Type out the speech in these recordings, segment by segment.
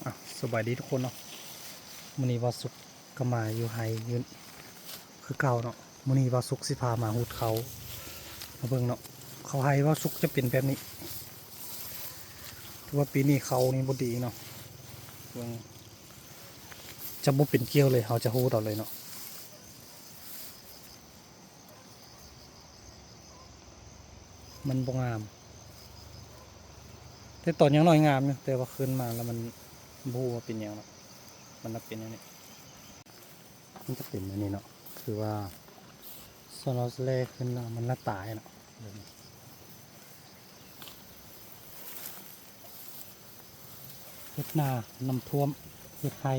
ອ່ະ ສະບາຍດີທຸກຄົນເນາະ, ມື້ນີ້ບ່າວສຸກກໍມາຢູ່ໄຮ່ຢູ່ຄືເກົ່າເນາະ. ມື້ນີ້ບ່າວສຸກຊິພາມາຫູດເຂົ້າ ມາເບິ່ງເນາະ. ເຂົ້າໄຮ່ບ່າວສຸກຈະເປັນແບບນີ້, ຖືວ່າປີນີ້ເຂົ້ານີ້ບໍ່ດີເນາະ. ເບິ່ງ ຈະບໍ່ເປັນກ່ຽວເລີຍ, ເຮົາຈະຫູດເອົາເລີຍເນາະ. ມັນບໍ່ງາມ, ແຕ່ຕອນຍັງນ້ອຍງາມຢູ່, ແຕ່ວ່າຂຶ້ນມາແລ້ວມັນບໍ່ຮູ້ວ່າເປັນຫຍັງເນາະ, ມັນນະເປັນແນວນີ້. ມັນຈະເປັນແນວນີ້ເນາະ, ຄືວ່າສ່ວນເຮົາແລ່ຂຶ້ນເນາະ ມັນລະຕາຍເນາະ. ເຮັດນານ້ຳຖ້ວມ, ເຮັດໄຮ່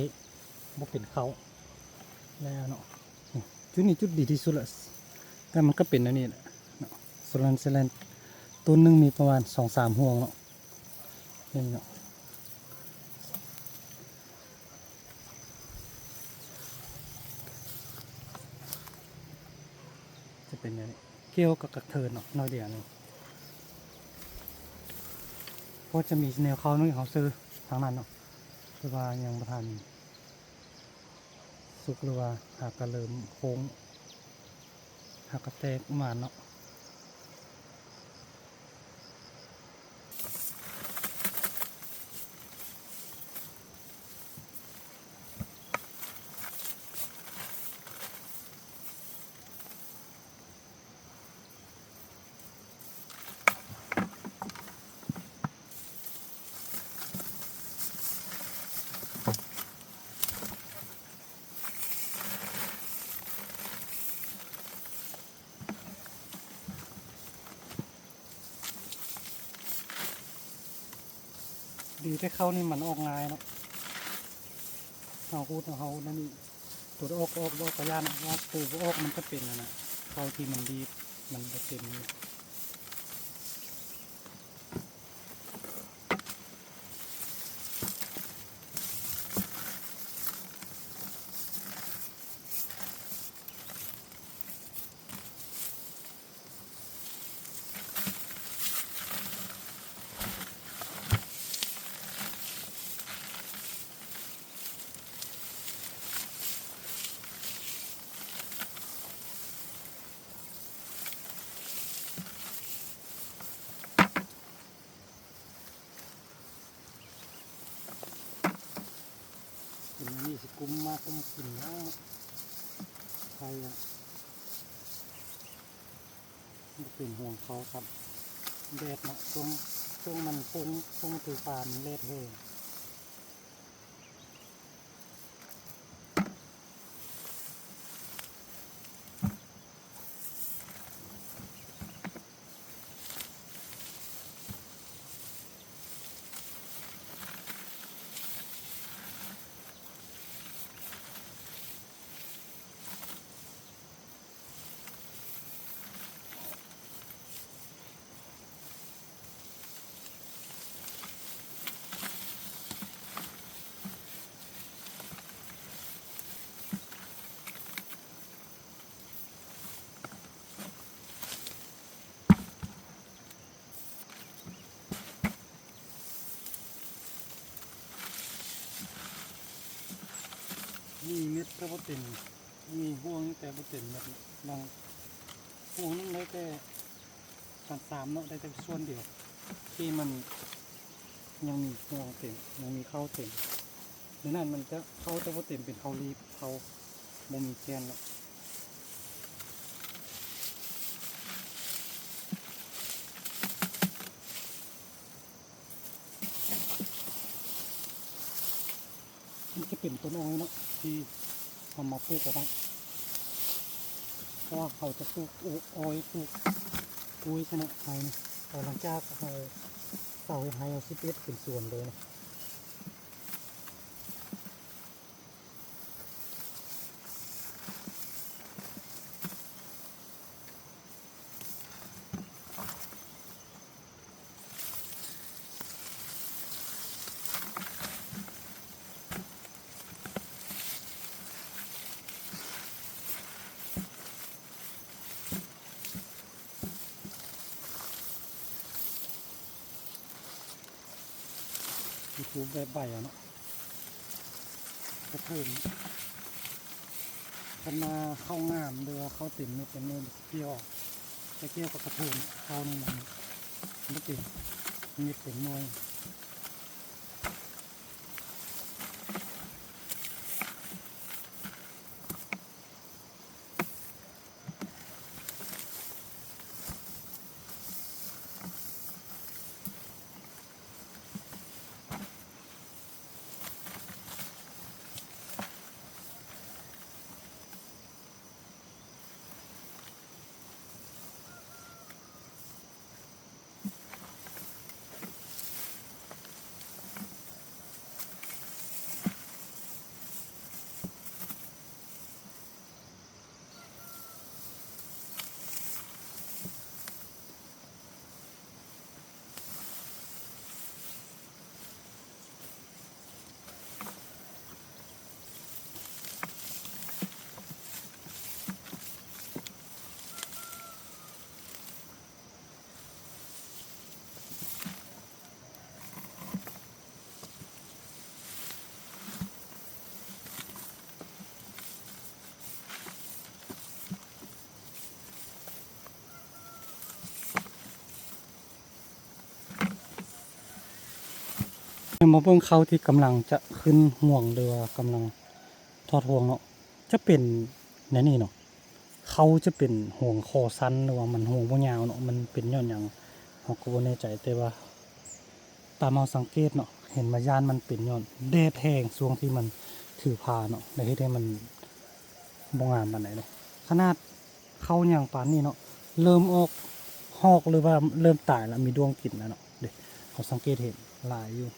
ບໍ່ເປັນເຂົ້າແລ້ວເນາະ. ນີ້ ຈຸດນີ້ຈຸດດີທີ່ສຸດລະ, ແຕ່ມັນກໍເປັນແນວນີ້ແຫຼະເນາະ. ໂຊແລນ ໂຊແລນ ຕົ້ນໜຶ່ງມີປະມານສອງສາມຫ່ວງເນາະ. ນີ້ເນາະ ຈະເປັນແນວນີ້, ກ່ຽວກັບກະເທີນເນາະ ໜ້ອຍດຽວໜຶ່ງ, ເພາະຈະມີແນວເຂົ້າໜ້ອຍເຮົາຊື້ທາງນັ້ນເນາະ, ແຕ່ວ່າຍັງບໍ່ທັນສຸກ ຫຼືວ່າຫາກະເລີ່ມໂຄ້ງ ຫາກະແຕກມາເນາະ. ດີແຕ່ເຂົ້ານີ້ມັນອອກງ່າຍເນາະ, ເຮົາຫູດເຮົານັ້ນນີ້ ໂຕອອກກໍອອກ ບໍ່ອອກກໍຢ້ານ, ວ່າໂຕບໍ່ອອກມັນກໍເປັນຫັ້ນນະ, ເຂົ້າທີ່ມັນດີບ ມັນບໍ່ເຕັມ. ກິນອັນນີ້ຊິກຸ້ມມາກຸ້ມກິນແລ້ວ ໄຄອະ ບໍ່ເປັນຫ່ວງເຂົາຊ້ຳ. ແດດເນາະ ຊ່ວງ ຊ່ວງມັນໂຄ້ງ ຊ່ວງມັນຖືກປາ ມັນແດດແຮງ. ມີເມັດກໍບໍ່ເຕັມ, ມີຫ່ວງແຕ່ບໍ່ເຕັມເມັດ. ບາງຫ່ວງໜຶ່ງໄດ້ແຕ່ ສາມ ສາມເນາະ ໄດ້ແຕ່ສ່ວນດຽວ ທີ່ມັນຍັງມີຮວງເຕັມ ຍັງມີເຂົ້າເຕັມ. ໃນນັ້ນມັນຈະເຂົ້າຈະບໍ່ເຕັມ ເປັນເຂົ້າລີບ ເຂົ້າບໍ່ມີແກ່ນເນາະ. ມັນຈະເປັນຕົ້ນອ້ອຍເນາະ ທີ່ເຮົາມາປູກເອົາໄວ້ ເພາະວ່າເຮົາຈະປູກອ້ອຍ ປູກກ້ວຍຊະເນາະ ໄຮ່ນີ້. ແລ້ວຫຼັງຈາກເຮົາເຊົາເຮັດໄຮ່ ເຮົາຊິເຮັດເປັນສວນເລີຍເນາະ. ປູກແບບໃບເອົາເນາະ. ກະເທີນ ຄັນວ່າເຂົ້າງາມ ຫຼືວ່າເຂົ້າເຕັມເມັດເຕັມໜ່ວຍ ກ່ຽວອອກ. ແຕ່ກ່ຽວກັບກະເທີນ ເຂົ້ານີ້ມັນບໍ່ເຕັມເມັດເຕັມໜ່ວຍ. ມາເບິ່ງເຂົ້າທີ່ກຳລັງຈະຂຶ້ນຮວງ ຫຼືວ່າກຳລັງຖອດຮວງເນາະ ຈະເປັນແນວນີ້ເນາະ. ເຂົ້າຈະເປັນຮວງຄໍສັ້ນ ຫຼືວ່າມັນຮວງບໍ່ຍາວເນາະ. ມັນເປັນຍ້ອນຫຍັງເຮົາກໍບໍ່ແນ່ໃຈ ແຕ່ວ່າຕາມເຮົາສັງເກດເນາະ ເຫັນວ່າຢ້ານມັນເປັນຍ້ອນແດດແຮງ ຊ່ວງທີ່ມັນຖືພາເນາະ ແລ້ວເຮັດໃຫ້ມັນບໍ່ງາມປານໃດເດ້. ຂະໜາດເຂົ້າຫຍັງປານນີ້ເນາະ ເລີ່ມອອກຮອກ ຫຼືວ່າເລີ່ມຕາຍແລ້ວ ມີດ້ວງກິນແລ້ວເນາະ ເດ້ ເຮົາສັງເກດເຫັນຫຼາຍຢູ່.